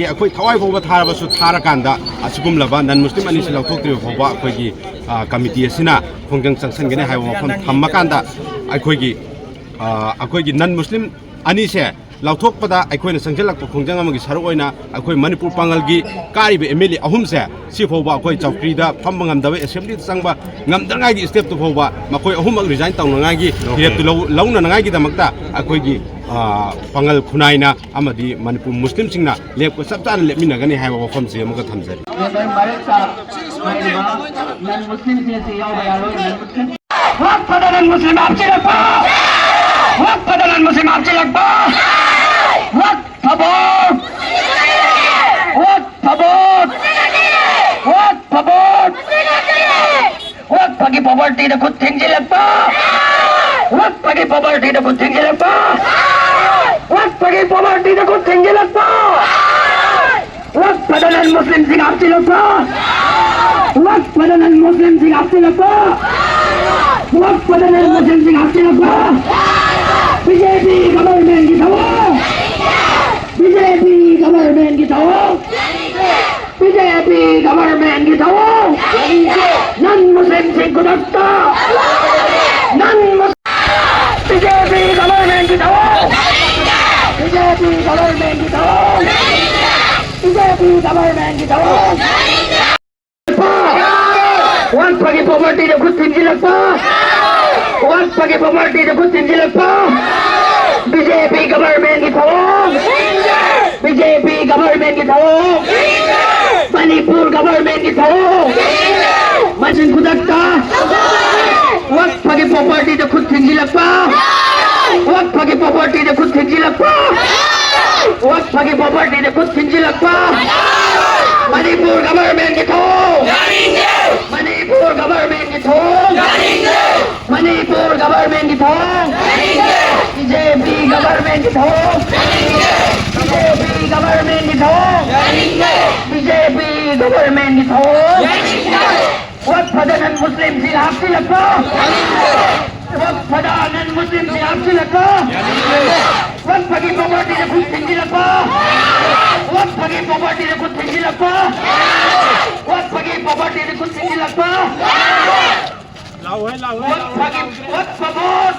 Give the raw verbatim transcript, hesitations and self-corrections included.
ꯑꯩꯈꯣꯏ ꯊꯋꯥꯏ ꯐꯥꯎꯕ ꯊꯥꯔꯕꯁꯨ ꯊꯥꯔꯀꯥꯟꯗ ꯑꯁꯤꯒꯨꯝꯂꯕ ꯅꯟ ꯃꯨꯁꯂꯤꯝ ꯑꯅꯤꯁꯤ ꯂꯧꯊꯣꯛꯇ꯭ꯔꯤꯕ ꯐꯥꯎꯕ ꯑꯩꯈꯣꯏꯒꯤ, ꯑ, ꯀꯃꯤꯇꯤ ꯑꯁꯤꯅ ꯈꯣꯡꯖꯪ ꯆꯪꯁꯤꯟꯒꯅꯤ ꯍꯥꯏꯕ ꯋꯥꯐꯝ ꯊꯝꯃꯀꯥꯟꯗ ꯑꯩꯈꯣꯏꯒꯤ, ꯑ, ꯑꯩꯈꯣꯏꯒꯤ ꯅꯟ ꯃꯨꯁꯂꯤꯝ ꯑꯅꯤꯁꯦ ꯂꯧꯊꯣꯛꯄꯗ ꯑꯩꯈꯣꯏꯅ ꯆꯪꯁꯤꯜꯂꯛꯄ ꯈꯣꯡꯖꯪ ꯑꯃꯒꯤ ꯁꯔꯨꯛ ꯑꯣꯏꯅ ꯑꯩꯈꯣꯏ ꯃꯅꯤꯄꯨꯔ ꯄꯥꯡꯒꯜꯒꯤ ꯀꯥꯔꯤꯕ ꯑꯦꯝ ꯑꯦꯜ ꯑꯦ ꯑꯍꯨꯝꯁꯦ ꯁꯤ ꯐꯥꯎꯕ ꯑꯩꯈꯣꯏ ꯆꯧꯀ꯭ꯔꯤꯗ ꯐꯝꯕ ꯉꯝꯗꯕ, ꯑꯦꯁꯦꯝꯕ꯭ꯂꯤꯗ ꯆꯪꯕ ꯉꯝꯗꯅꯉꯥꯏꯒꯤ ꯁ꯭ꯇꯦꯞꯇꯨ ꯐꯥꯎꯕ ꯃꯈꯣꯏ ꯑꯍꯨꯝꯃꯛ ꯔꯤꯖꯥꯏꯟ ꯇꯧꯅꯉꯥꯏꯒꯤ ꯐꯤꯔꯦꯞꯇꯨ ꯂꯧ-, ꯂꯧꯅꯅꯉꯥꯏꯒꯤꯗꯃꯛꯇ ꯑꯩꯈꯣꯏꯒꯤ, ꯑ, ꯄꯥꯡꯒꯜ ꯈꯨꯟꯅꯥꯏꯅ ꯑꯃꯗꯤ ꯃꯅꯤꯄꯨꯔ ꯃꯨꯁꯂꯤꯝꯁꯤꯡꯅ ꯂꯦꯞꯄ ꯆꯞ ꯆꯥꯅ ꯂꯦꯞꯃꯤꯟꯅꯒꯅꯤ ꯍꯥꯏꯕ ꯋꯥꯐꯝꯁꯤ ꯑꯃꯒ ꯊꯝꯖꯔꯤ꯫ ꯃꯔꯛꯇ ꯍꯥꯏꯔꯤꯕ ꯅꯟ ꯃꯨꯁꯂꯤꯝꯁꯤꯡ ꯑꯁꯤ ꯌꯥꯎꯕ ꯌꯥꯔꯣꯏ꯫ ꯅꯟ ꯃꯨꯁꯂꯤꯝ ꯋꯛꯐꯗ ꯅꯟ ꯃꯨꯁꯂꯤꯝ ꯍꯥꯞꯆꯤꯜꯂꯛꯄ! ꯋꯛꯐꯗ ꯅꯟ ꯃꯨꯁꯂꯤꯝ ꯍꯥꯞꯆꯤꯜꯂꯛꯄ! ꯋꯛꯐ ꯕꯣꯔꯗ! ꯋꯛꯐ ꯕꯣꯔꯗ! ꯋꯛꯐ ꯕꯣꯔꯗ! ꯋꯛꯐꯒꯤ ꯄ꯭ꯔꯣꯄꯔꯇꯤꯗ ꯈꯨꯠ ꯊꯤꯡꯖꯤꯜꯂꯛꯄ! ꯋꯛꯐꯒꯤ ꯄ꯭ꯔꯣꯄꯔꯇꯤꯗ ꯈꯨꯠ ꯊꯤꯡꯖꯤꯜꯂꯛꯄ! ꯋꯛꯐꯒꯤ ꯄ꯭ꯔꯣꯄꯔꯇꯤꯗ ꯈꯨꯠ ꯊꯤꯡꯖꯤꯜꯂꯛꯄ! ꯋꯛꯐꯗ ꯅꯟ ꯃꯨꯁꯂꯤꯝꯁꯤꯡ ꯍꯥꯞꯆꯤꯜꯂꯛꯄ! ꯋꯛꯐꯗ ꯅꯟ ꯃꯨꯁꯂꯤꯝꯁꯤꯡ ꯍꯥꯞꯆꯤꯜꯂꯛꯄ! ꯋꯛꯐꯗ ꯅꯟ ꯃꯨꯁꯂꯤꯝꯁꯤꯡ ꯍꯥꯞꯆꯤꯜꯂꯛꯄ! ꯕꯤ ꯖꯦ ꯄꯤ ꯒꯚꯔꯟꯃꯦꯟꯠꯀꯤ ꯊꯧꯑꯣꯡ! ꯕꯤ ꯖꯦ ꯄꯤ ꯒꯚꯔꯟꯃꯦꯟꯠꯀꯤ ꯊꯧꯑꯣꯡ! ꯕꯤ ꯖꯦ ꯄꯤ ꯒꯚꯔꯟꯃꯦꯟꯠꯀꯤ ꯊꯧꯑꯣꯡ! ꯅꯟ ꯃꯨꯁꯂꯤꯝꯁꯤꯡ ꯈꯨꯗꯛꯇ! ꯅꯟ ꯃꯨꯁ-, ꯕꯤ ꯖꯦ ꯄꯤ ꯒꯚꯔꯟꯃꯦꯟꯠꯀꯤ ꯊꯧꯑꯣꯡ! ꯕꯤ ꯖꯦ ꯄꯤ ꯒꯚꯔꯟꯃꯦꯟꯠꯀꯤ ꯊꯧꯑꯣꯡ! ꯕꯤ ꯖꯦ ꯄꯤ ꯒꯚꯔꯟꯃꯦꯟꯠꯀꯤ ꯊꯧꯑꯣꯡ! ꯋꯛꯐꯒꯤ ꯄ꯭ꯔꯣꯄꯔꯇꯤꯗ ꯈꯨꯠ ꯊꯤꯡꯖꯤꯜꯂꯛꯄ! ꯋꯛꯐꯒꯤ ꯄ꯭ꯔꯣꯄꯔꯇꯤꯗ ꯈꯨꯠ ꯊꯤꯡꯖꯤꯜꯂꯛꯄ! ꯕꯤ ꯖꯦ ꯄꯤ ꯒꯚꯔꯟꯃꯦꯟꯠꯀꯤ ꯊꯧꯑꯣꯡ! ꯕꯤ ꯖꯦ ꯄꯤ ꯒꯚꯔꯟꯃꯦꯟꯠꯀꯤ ꯊꯧꯑꯣꯡ! ꯃꯅꯤꯄꯨꯔ ꯒꯚꯔꯟꯃꯦꯟꯠꯀꯤ ꯊꯧꯑꯣꯡ! ꯃꯁꯤꯟ ꯈꯨꯗꯛꯇ ꯋꯛꯐꯒꯤ ꯄ꯭ꯔꯣꯄꯔꯇꯤꯗ ꯈꯨꯠ ꯊꯤꯡꯖꯤꯜꯂꯛꯄ! ꯋꯛꯐꯒꯤ ꯄ꯭ꯔꯣꯄꯔꯇꯤꯗ ꯈꯨꯠ ꯊꯤꯡꯖꯤꯜꯂꯛꯄ! ꯋꯛꯐꯒꯤ ꯄ꯭ꯔꯣꯄꯔꯇꯤꯗ ꯈꯨꯠ ꯊꯤꯡꯖꯤꯜꯂꯛꯄ! ꯃꯅꯤꯄꯨꯔ ꯒꯚꯔꯟꯃꯦꯟꯠꯀꯤ ꯊꯧꯑꯣꯡ! ꯃꯅꯤꯄꯨꯔ ꯒꯚꯔꯟꯃꯦꯟꯠꯀꯤ ꯊꯧꯑꯣꯡ! ꯃꯅꯤꯄꯨꯔ ꯒꯚꯔꯟꯃꯦꯟꯠꯀꯤ ꯊꯧꯑꯣꯡ! ꯕꯤ ꯖꯦ ꯄꯤ ꯒꯚꯔꯟꯃꯦꯟꯠꯀꯤ ꯊꯧꯑꯣꯡ! ꯕꯤ ꯖꯦ ꯄꯤ ꯒꯚꯔꯟꯃꯦꯟꯠꯀꯤ ꯊꯧꯑꯣꯡ! ꯕꯤ ꯖꯦ ꯄꯤ ꯒꯚꯔꯟꯃꯦꯟꯠꯀꯤ ꯊꯧꯑꯣꯡ! ꯋꯛꯐꯗ ꯅꯟ ꯃꯨꯁꯂꯤꯝꯁꯤꯡ ꯍꯥꯞꯆꯤꯜꯂꯛꯄ! ꯋꯛꯐꯗ ꯅꯟ ꯃꯨꯁꯂꯤꯝꯁꯤꯡ ꯍꯥꯞꯆꯤꯜꯂꯛꯄ! ꯋꯛꯐꯒꯤ ꯄꯣꯚꯔꯇꯤꯗ ꯈꯨꯠ ꯊꯤꯡꯖꯤꯜꯂꯛꯄ, ꯋꯥꯠꯄꯒꯤ ꯄꯣꯚꯔꯇꯤꯗ ꯈꯨꯠ ꯊꯤꯡꯖꯤꯜꯂꯛꯄ, ꯋꯥꯠꯄꯒꯤ ꯄꯣꯚꯔꯇꯤꯗ ꯈꯨꯠ ꯊꯤꯡꯖꯤꯜꯂꯛꯄ꯫ ꯂꯥꯎꯍꯦ, ꯂꯥꯎꯍꯦ, ꯂꯥꯎꯍꯦ꯫ ꯋꯥꯠꯄꯒꯤ, ꯋꯥꯠꯄ ꯚꯣꯠ,